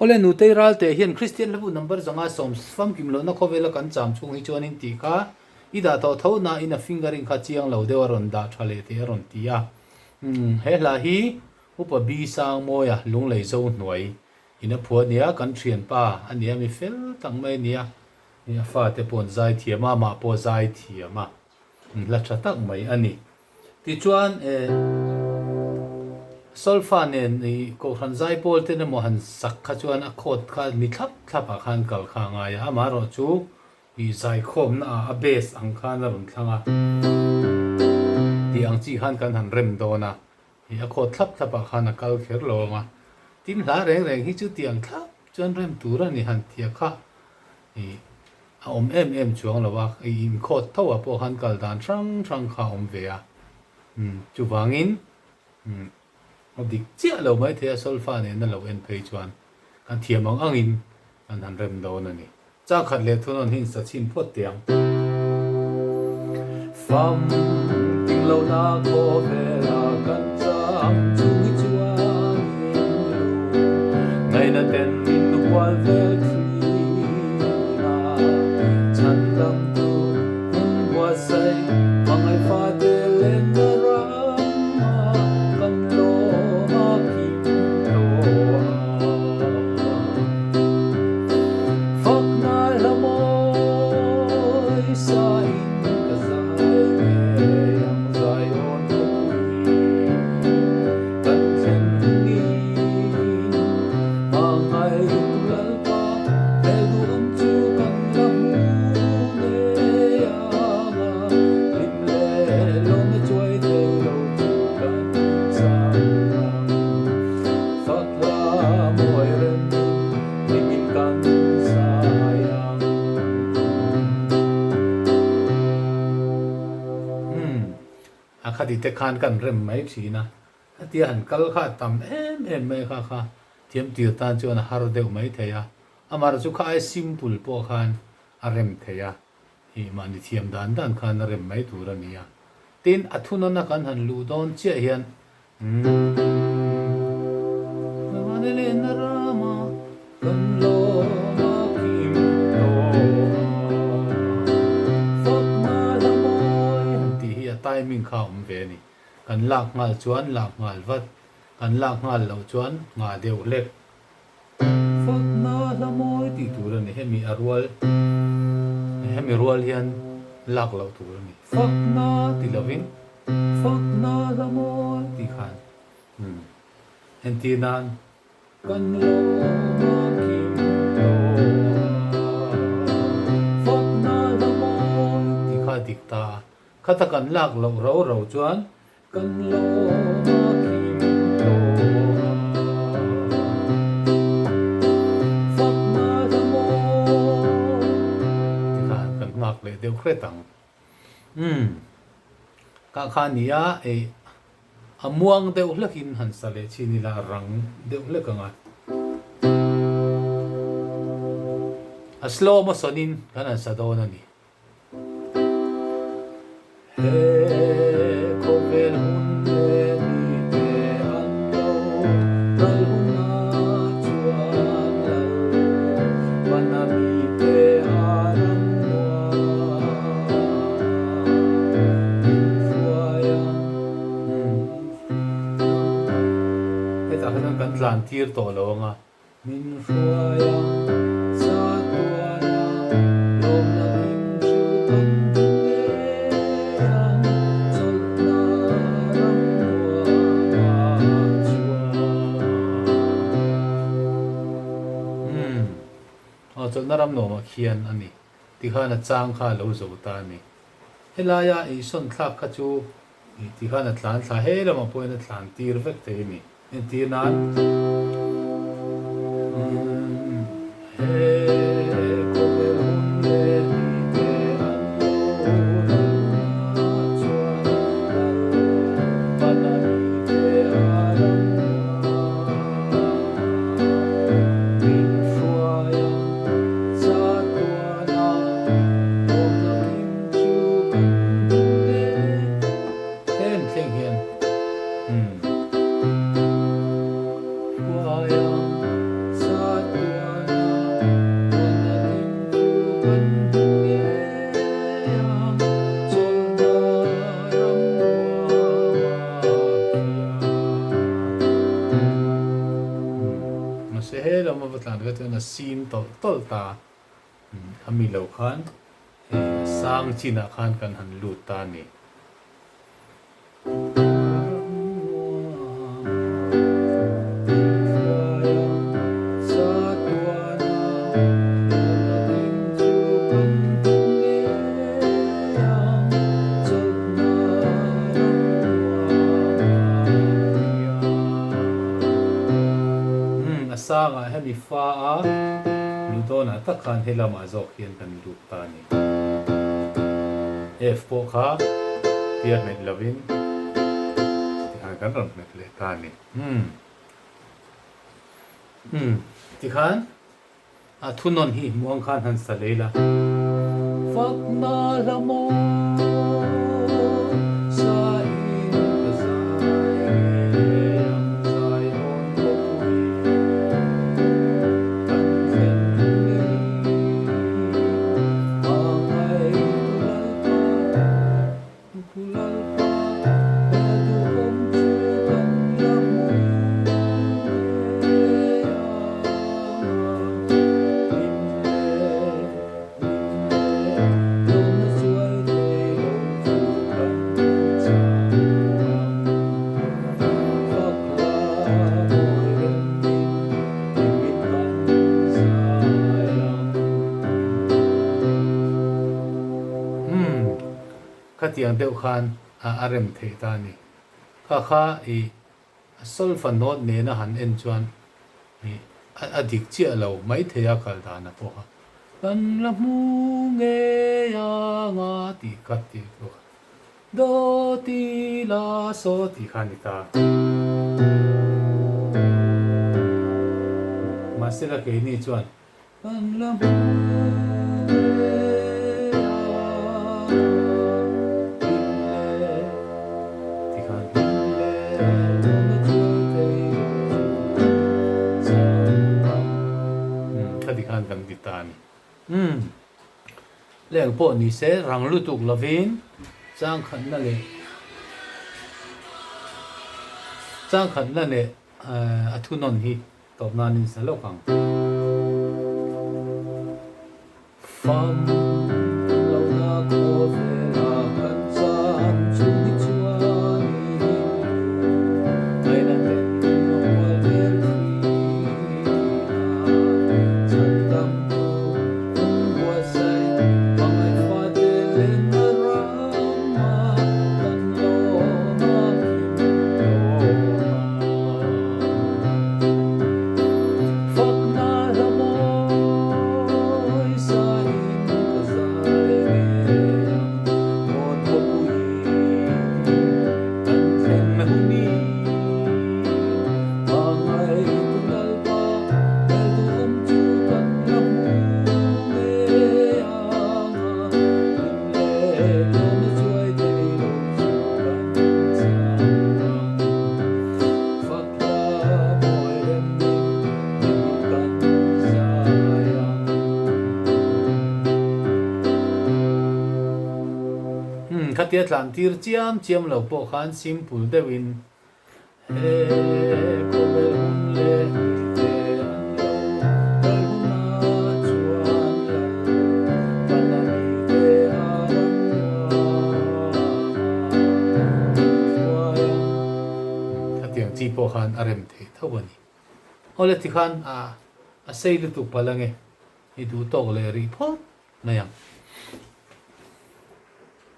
Awle Nutei Ralte hian Kristian hlabu number 510 famkim lohna khawvela kan cham chhung hi chuanin tih kha i dah tawh tho nain a fingering kha chiang lo deuh a rawn dah tha leh teh a rawn ti a. He hla hi Upa B Sangmawia Lunglei Zo hnuai in a phuah nia, kan thianpa a nia mi fel tak mai a nia, a fate pawh an zai thiam a, amah pawh a zai thiam a, hla tha tak mai a ni. Tichuan Solfa nen i Kohhran Zaipawl ten emaw han sak kha chuan a chord kha ni thlap thlap ah khan kal kha a ngai a, amaherawhchu i zaikhawmna ah a bass ang khan a rawn thlang a, tih ang chi khan kan han rem dawn a, i a chord thlap thlap ah khan a kal kher lo ang a, tin hla reng reng hi chu tiang thlap chuan rem tur a ni han tia kha i A awm em em chuang lo a, i inkhawt tho ah pawh khan kal dan hrang hrang kha a awm ve a. Umm chuvangin umm a dik chiah lo maithei a solfa nena lo en phei chuan kan thiam ang angin kan han rem dawn a ni. Chang khat leh thunawn hi insa chhin phawt teh ang. Fam ting lo na khawvela kan cham chung hi chuan in lu ngaihna ten min hual vel thin a, chhan dang tu hun buatsaih hmangaih fate lenna rama kan lawm a kim tawh a. Fakna hla mawi sain ka zai ngei ang Zion khawpui kan thlen hungin hmangaih tu Lalpa hmel duhawm chu kan la hmu ngei ang a, hlim leh lawmna chuai thei lo chu kan chang ang. Fak hla mawi remin hlimin kan zai ang. Umm, a khati te khan kan rem mai thin a, hetia han kal kha a tam em em mai kha kha thiam tir tan chuan a har deuh mai thei a, amah chu kha ai simple pawh khan a rem thei a. Ih mahni thiam dan dan khan a rem mai tur a ni a. Tin, a thunawna kan han luh dawn chiah hian umm Vanelena rama kan lawm a kim tawh a, fakna hla mawi han tih hi a timing kha a awm ve a ni. Kan lak nghal chuan lak nghal vat, kan lak nghal loh chuan nghah deuh hlek. Fakna hla mawi tih tur a ni. Hemi a rual, hemi rual hian lak loh tur a ni. Fakna ti lovin fakna hla mawi tih khan umm entir nan kan lawm a kim tawh a, fakna hla mawi tih kha a dik ta a. Khata kan lak loh rau rau chuan Kan lawm a kim tawh a, fakna hla mawi tikhan kan nghak leh deuh hret ang. Umm, kah kha a nia, ei a muang deuh hlekin han sa leh chin ila a rang deuh hlek ang a. A slow motion-in kan han sa dawn a ni. He khawvel hun leh ni te an lo ral hunah chuan lal pana mite a ram nuam min hruai a. Hetah khan kan tlan tir tawh lo ang a. Min hruai a, chatuan a, lawmna kim chu kan hmu ngei ang, chawlhna ram nuamah chuan. Umm, aw chawlhna ram nuamah khian a ni, tikhan a chang kha a lo zo ta a ni. Helaia eisawn thlak kha chu Tikhan a tlan thla he lamah pawhin a tlan tir vek thei a ni. Entir nan He khawvel hun leh ni te an lo ral hunah chuan lal pana mi te a ram nuam min hruai ang chatuan a lawmna kim Chu kan hmu nge? Hem thleng hian umm hruai. Mahse he lama va tlan kha chuan a sim tawlh tawlh ta. Khami lo khan hei a sang chinah khan kan han lut ta a ni. A sangah hemi fa a luh dawnah tak khan he lamah zawk hian kan lut ta a ni. F pawh kha tia hmet lovin tikhan kan rawn hmet leh ta a ni. Tikhan A thunawn hi muang khan han sa lei la. Fakna hla maw sa in ka zai ngei ang zai awn khawpui kan thlen ni hmangaih tu Lalpa. Pu Lalpa, he duhawm chu kan la hmu ngei ang a, hlim leh hlim leh lawmna chuai thei lo chu kan chang ang. Fak hla mawi remin hlimin kan zai ang. Umm. Khatiang deuh khan a rem theih ta a ni. Kha kha i a solfa note nena han en chuan i a dik chiah lo mai thei a kal dan a pawh a. Kan la hmu ngei anga tih kha tih pawh kha do ti la saw tih kha a ni ta. Mahsela keini chuan Kan la hmu ngei a, hlim leh tikhan hlim leh lawmna chuai thei lo chu kan chang ang. Umm kha tikhan kan ti ta a ni. Umm leng pawh ni se rang lutuk lovin changkhatna leh changkhatna leh a thunawn hi Tawp nan in sa lawk ang. Fam lohna khawvela kan cham chung hi chuan in lu ngaina ten hual vel thin a, chhan dam tu hun buatsaih hmangaih fate lenna rama kan lawm a kim dawn a. Fakna hla mawi sain ka zai ngei ang, Ngawn khawpuiin kan thleng huni. Hmangaihtu Lalpa hmel duhawm chu kan la hmu ngei ang a, hlim leh lawmna chuai thei lo chu kan chang ang. Fakla mawi remmin hlimit kan zai ang. Umm khatia tlan tir chiam chiam lo pawh khan simple deuhin he khawvel hun leh mite an lo kal hunah chuan lal pana mite a ram nuamah min hruai ang. Khatiang chi pawh khan a rem thei tho a ni. Awle tikhan a a sei lutuk palh ange i duh tawk leh rih phawt mai ang.